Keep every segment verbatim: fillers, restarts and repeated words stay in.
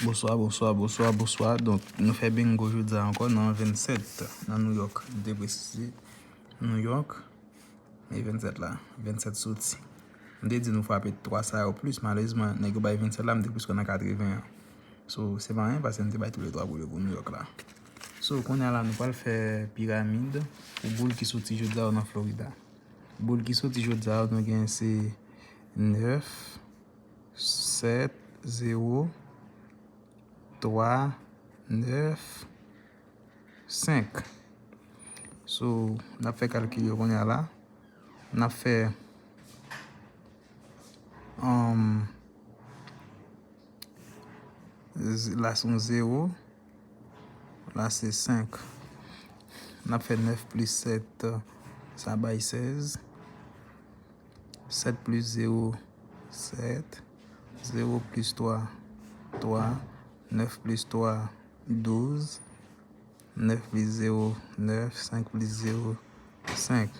Bonswa, bonswa, bonswa, bonswa. Donk, nou fè bingo jodi a ankò nan vennsèt, nan New York, m te presize. New York, e vennsèt la, vennsèt soti. M te di nou frape twa sa yo plis, malerezman, nèg yo bay vennsèt la, m te plis kwè nan katreven an. So, se pa anyen, paske m te bay tou le twa pou yo pou New York la. So, kounye a la, nou pral fè piramid pou boul ki soti jodi a yo nan Florida. Boul ki soti jodi a yo, nou gen se nèf, sèt, zewo, twa, nèf, senk. So, n ap fè kalkil yo kounye a la. N ap fè, um, z- la se yon zewo, la se senk. N ap fè nèf plis sèt, sa bay sèz. Sèt plis zewo, sèt. Zewo plis twa, twa. Nèf plis twa, douz. Nèf plis zewo, nèf. Senk plis zewo, senk.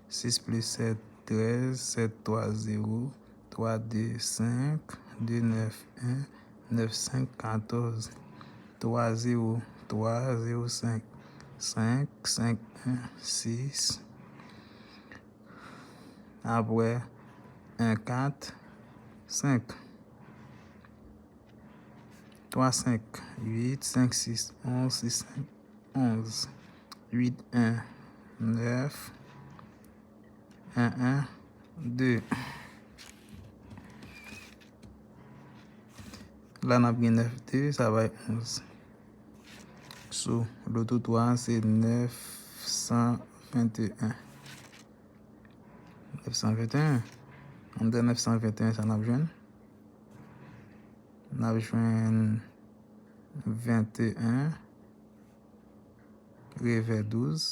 Sis plis sèt, trèz. Sèt twa, zewo. Twa de, senk. De nèf, en. Nèf senk, katòz. Twa zewo, twa. Zewo senk, senk. Senk en, sis. Apre, en kat, senk. Twa senk, uit. Senk sis, onz. Sis senk, onz. Uit en, nèf. En en, de. La, n ap gen nèf de, sa bay onz. So, le total a, se nèf san venteyen. Nèf san venteyen. Anndan nèf san venteyen, sa n ap jwenn? N ap jwenn venteyen revè douz.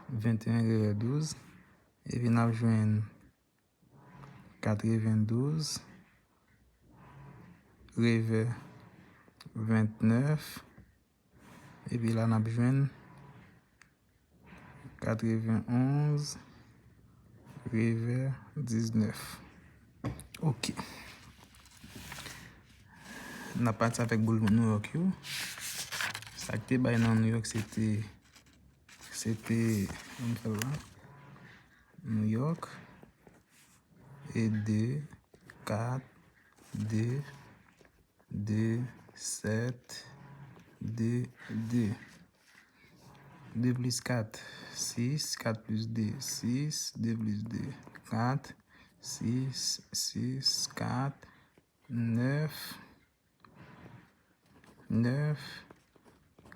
Venteyen revè douz. Epi n ap jwenn katrevendouz revè ventnèf. Epi la, n ap jwenn katrevenonz revè diznèf. Ok. N ap pati avèk boul New York yo. Sa k te bay nan New York, se te, se te, ann fè l la. New York. E de, kat, de, de, sèt, de, de. De plis kat, sis. Kat plis de, sis. De plis de, kat. Sis, sis, kat. Nèf, nèf,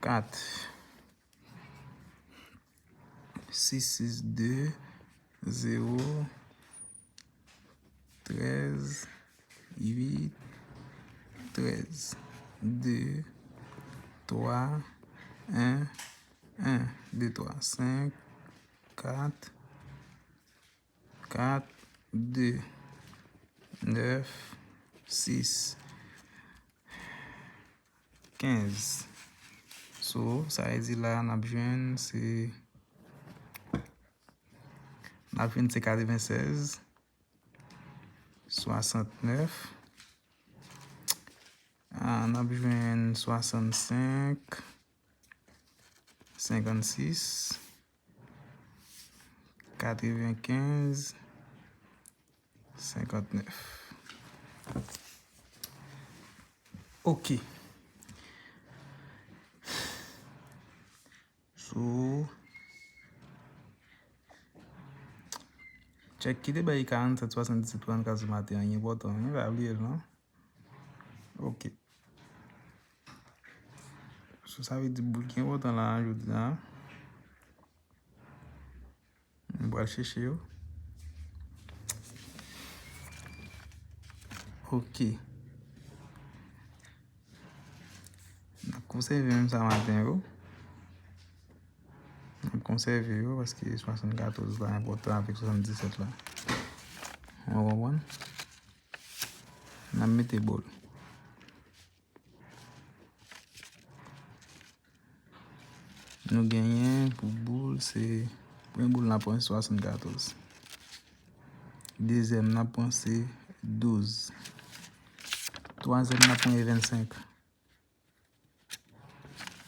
kat. Sis sis de, zewo, trèz, uit, trèz, de, twa, en, en, de, twa, senk, kat, kat, de, nèf, sis, kenz. So, sa vle di la, n ap jwenn se, n ap jwenn se katrevennsèz, swasantnèf, ah, n ap jwenn swasannsenk, senkannsis, katrevenkenz, senkantnèf. Ok. So, tchèk ki te bay karannsèt swasanndisèt trannkat sou maten an, li enpòtan wi, pa bliye l non. Ok. So, sa vle di boul ki enpòtan la jodi a. M pral chèche yo. Ok. N ap konsève menm sa maten yo. N ap konsève yo paske swasannkatòz la enpòtan avèk swasanndisèt la. Ou konprann? N ap mete boul. Nou genyen pou boul, se premye boul n ap pran se swasannkatòz. Dezyèm n ap pran se douz. Twazyèm nan pran vennsenk.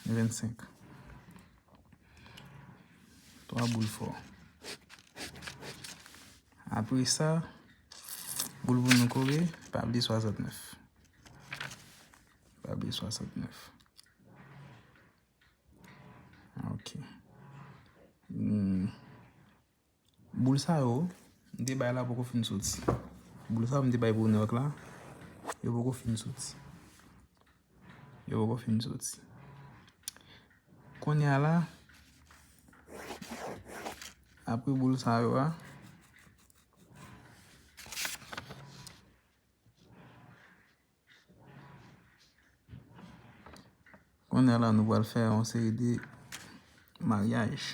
Vennsenk. Twa boul fò. Apre sa, boul pou nou kore, pa bliye swasantnèf. Pa bliye swasantnèf. Ok. Hmm. Boul sa yo, m te bay la poko fin soti. Boul sa yo m te bay pou New York la, yo poko fin soti. Yo poko fin soti. Kounye a la, apre boul sa yo a, kounye a la, nou pral fè yon seri de maryaj.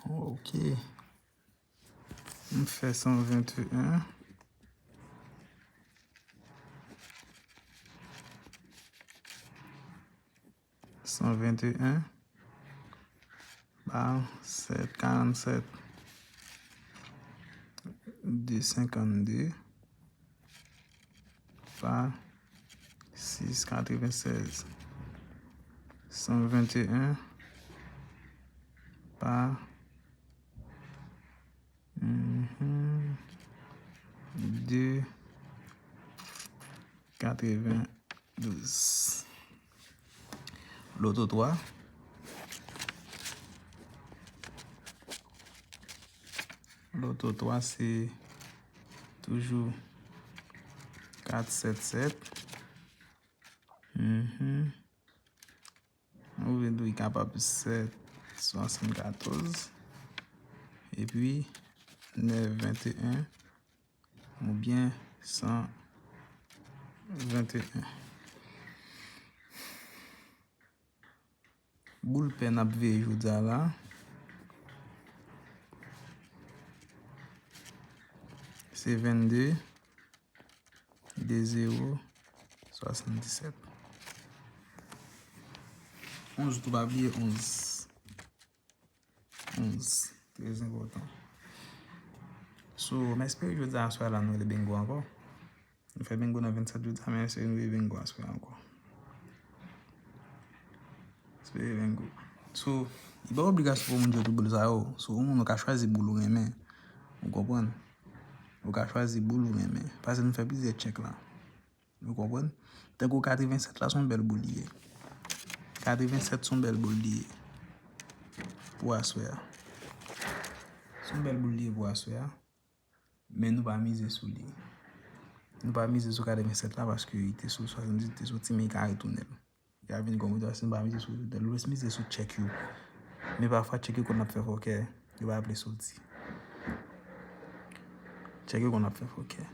Ok. M fè san venteyen. San venteyen pa sèt karannsèt, de senkannde pa sis katrevennsèz, san venteyen pa Mhm. De katrevendouz. Loto twa. Loto twa se toujou kat sèt sèt. Mhm. Ou vle di li kapab sèt swasannkatòz, epi nèf venteyen, oubyen san venteyen. Boul pè n ap veye jodi a la, se vennde, de zewo, swasanndisèt. Onz tou, pa bliye onz. Onz, trè enpòtan. So, m espere jodi a, aswè a la, nou rele bingo ankò. Nou fè bingo nan vennsèt jodi a, men se nou rele bingo aswè a ankò. Se bingo. So, li pa obligasyon pou moun jwe tout boul sa yo. So, ou moun ou ka chwazi boul ou renmen. Ou konprann? Ou ka chwazi boul ou renmen. Paske nou fè plizyè tchèk la. Ou konprann? Tankou katrevennsèt la, se yon bèl boul li ye. Katrevennsèt se yon bèl boul li ye. Pou aswè a. Se yon bèl boul li ye pou aswè a. Men nou pa mize sou li. Nou pa mize sou katrevennsèt la paske li te sou swasanndizuit, li te soti, men li ka retounen. Li ka vin kòm retounen, si nou pa mize sou li, nou mize sou tchèk yo. Men pafwa, tchèk yo konn ap fè fòkè, yo pa vle soti. Tchèk yo konn ap fè fòkè.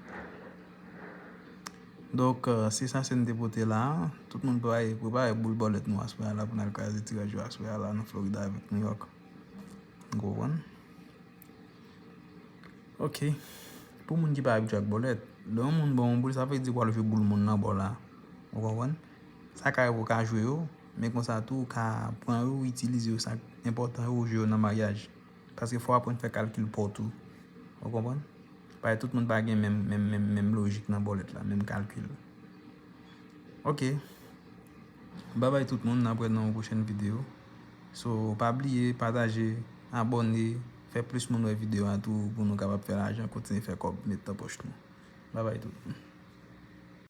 Donk, euh, se sa se n te pote la a. Tout moun prepare, prepare boul bòlèt nou aswè a la pou n al kraze tiraj yo aswè a la nan Florida avèk New York. Ou konprann? Ok. Pou moun ki pa abitye ak bòlèt, lè yon moun ba w yon boul, sa vle di w al jwe boul moun nan ba w la. Ou konprann? Sa ka rive w ka jwe yo, men konsa tou, w ka pran yo, w itilize yo, sa enpòtan yo, w jwe yo nan maryaj. Paske fò w aprann fè kalkil pa w tou. Ou konprann? Paske tout moun pa gen menm, menm, menm, menm lojik nan bòlèt la, menm kalkil. Ok. Babay tout moun, n ap wè nan yon pwochèn videyo. So, pa bliye, pataje, abòne, fè plis moun wè videyo a tou pou nou kapab fè lajan, kontinye fè kòb, met nan pòch nou. Babay tout moun.